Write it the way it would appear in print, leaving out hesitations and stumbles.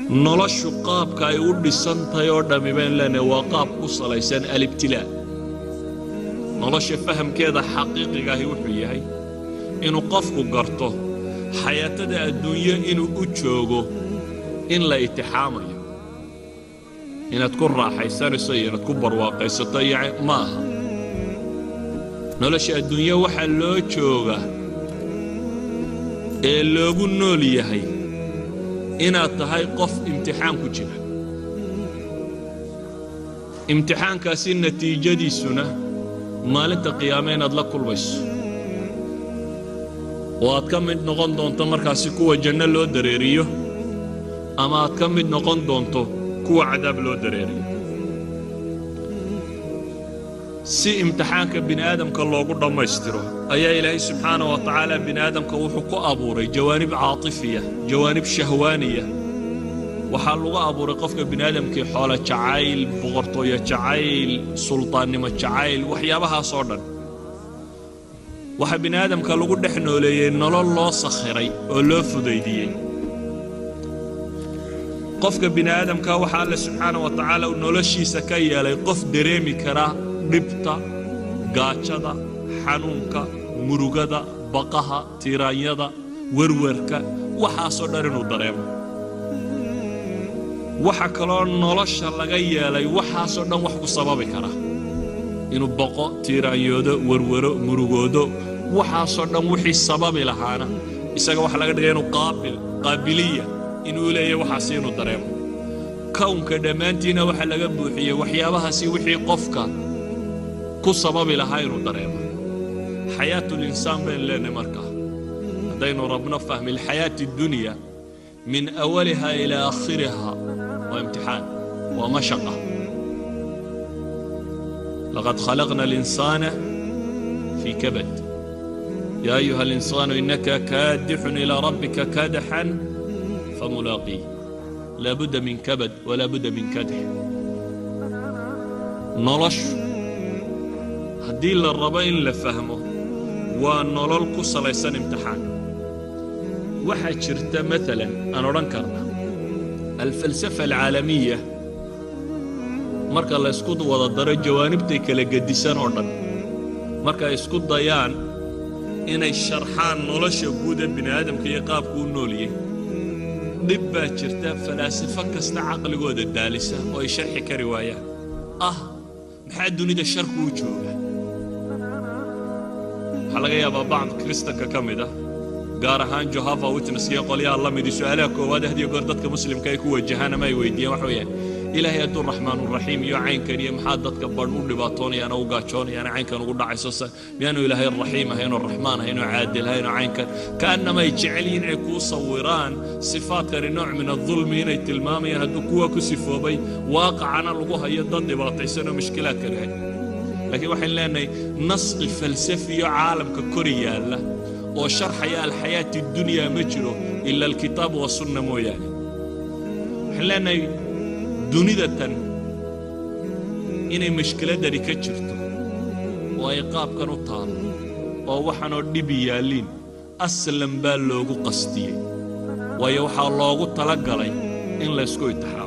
Noloshu qaabka ay u dhisantahay oo dhammi baynu leenahay waa qaab ku salaysan alibtilaa. Nolosha fahamkeeda xaqiiqiga ahi wuxuu yahay inuu qofku garto xayaatada adduunyo inuu u joogo in la itixaamayo, inaad ku raaxaysanayso iyo inaad ku barwaaqaysato iyo ma aha. Nolosha adduunyo waxaa loo jooga ee loogu nool yahay inaad tahay qof imtixaan ku jira, imtixaankaasi natiijadiisuna maalinta qiyaame inaad la kulmayso oo aad ka mid noqon doonto markaasi kuwa janno loo dareeriyo ama aad ka mid noqon doonto kuwa cadaab loo dareeriyo. Si imtixaanka bini aadamka loogu dhammaystiro ayaa Ilaahay subxaana wa tacaala bini aadamka wuxuu ku abuuray jawaanib caatifiya, jawaanib shahwaaniya. Waxaa lagu abuuray qofka bini aadamkii xoolo jacayl, boqortooyo jacayl, sultaannimo jacayl, waxyaabahaasoo dhan. Waxaa bini aadamka lagu dhex nooleeyey nolol loo sakhiray oo loo fudaydiyey. Qofka bini aadamka waxaa Alle subxaana wa tacaala noloshiisa ka yeelay qof dareemi kara dhibta, gaajada, xanuunka, murugada, baqaha, tiiraanyada, werwerka, waxaasoo dhan inuu dareemo. Waxa kaloo nolosha laga yeelay waxaasoo dhan wax ku sababi kara inuu baqo, tiiraanyoodo, werwero, murugoodo, waxaasoo dhan wixii sababi lahaana isaga waxa laga dhigay inuu qaabil qaabiliya inuu leeyahay waxaasi inuu dareemo. Kownka dhammaantiina waxaa laga buuxiyey waxyaabahaasi wixii qofka ku sababi lahaa inuu dareemo. Xayaatulinsaan baynu leenahay markaa haddaynu rabno fahmi alxayaati addunya min awaliha ilaa aakhiriha waa imtixaan, waa mashaqa. Laqad khalaqna alinsaana fii kabad. Yaa ayuha alinsaanu innaka kaadixun ilaa rabbika kadaxan famulaaqiih. Laa budda min kabad walaa budda min kadx. Noloshu haddii la rabo in la fahmo waa nolol ku salaysan imtixaan. Waxaa jirta maalan aan odhan karna alfalsafa alcaalamiya marka la isku wada daro jawaanibtay kala gedisan oo dhan, markay isku dayaan inay sharxaan nolosha guud ee bini aadamka iyo qaabku u noolyay, dhib baa jirta falaasafo kasta caqligooda daalisa oo ay sharxi kari waayaan. Ah, maxaa dunida sharku u jooga? Waxaa laga yaabaa bacd kiristanka ka mid ah, gaar ahaan Jehovah Witness iyo qolyaha la midi, su'aalaha koowaad hadiyo goor dadka muslimka ay ku wajahaan ama ay weydiiyaan waxa weeyaan: Ilaahay hadduu raxmaanuraxiim iyo caynkan iyo maxaa dadka badh u dhibaatoonayaan oo u gaajoonayaan, caynkan ugu dhacayso? Miyaanu Ilaahay raxiim ahayn oo raxmaan ahayn oo caadil ahayn oo caynkan? Kaannama ay jecel yihiin inay kuu sawiraan sifaadkani nooc min adulmi inay tilmaamayaan hadduu kuwa ku sifoobay, waaqacana lagu hayo dad dhibaataysan oo mushkilaadkan ahay. Laakiin waxaan leenahay nasqi falsafiyo caalamka kor yaalla oo sharxaya alxayaati dunya ma jiro ila alkitaab wasunna mooyaane. Waxaan leenahay dunida tan inay mashkiladani ka jirto oo ay qaabkan u taallo oo waxaanoo dhibi yaalliin aslan baa loogu qastiyey, waayo waxaa loogu talagalay in laysku itixaamo.